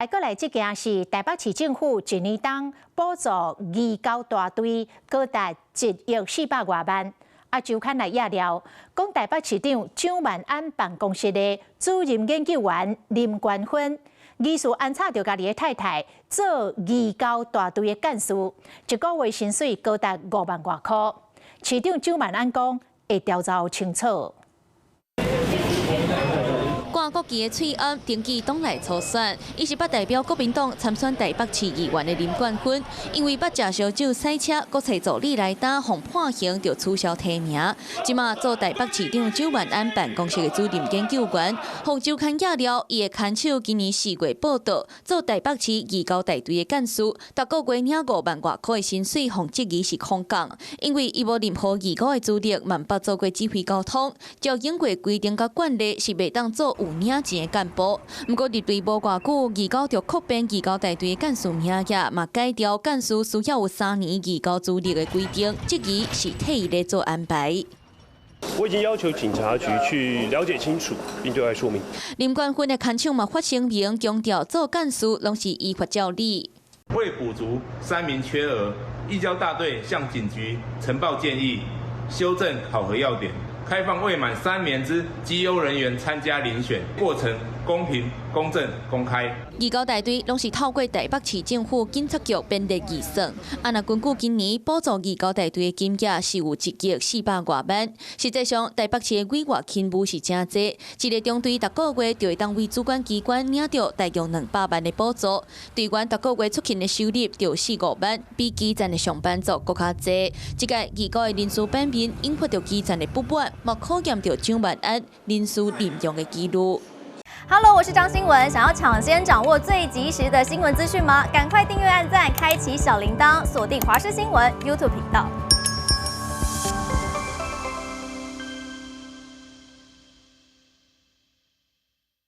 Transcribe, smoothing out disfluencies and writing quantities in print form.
閣來這件是台北市政府一年當補助義交大隊高達1億400外萬。啊，周刊來揭料，講台北市長蔣萬安辦公室的主任研究員林冠芬，疑似安插著家己的太太做義交大隊的幹事，一個月薪水高達5萬外箍。市長蔣萬安講會調查清楚。掛國旗的喙罨登記黨內初選，伊是捌代表國民黨參選台北市議員的林冠芬，因為捌食燒酒賽車，閣揣助理來擔，予判刑，就取消提名。這馬做台北市長蔣萬安辦公室的主任研究員，予周刊揭料，伊的牽手今年4月報到，做台北市義交大隊的幹事，逐個月領5萬外箍的薪水，予質疑是空降，因為伊無任何義交的資歷，嘛毋捌做過指揮交通，照經過規定佮慣例是袂當做有領錢的幹部。毋過入隊無偌久，義交就擴編義交大隊的幹事名額，嘛改掉幹事需要有3年義交資歷的規定，質疑是替伊咧做安排。我已經要求警察局去了解清楚，並對外說明。林冠芬的牽手嘛發聲明，強調做幹事攏是依法照理。為補足3名缺額，義交大隊向警局呈報建議，修正考核要點，開放未滿三年之績優人員參加遴選，過程公平、公正、公開。義交大隊攏是透過台北市政府警察局編列預算。啊，若根據今年補助義交大隊的金額是有1億400外萬。實際上，台北市的委外勤務是誠濟，一個中隊逐個月就會當為主管機關領著大約200萬的補助。隊員逐個月出勤的收入就四五萬，比基層的上班族閣較濟。這屆義交的人事版面引發著基層的不滿，嘛考驗著蔣萬安人事任用的紀律。 Hello，我是張新聞，想要搶先掌握最及時的新聞資訊嗎？趕快訂閱、按讚、開啟小鈴鐺，鎖定華視新聞 YouTube 頻道。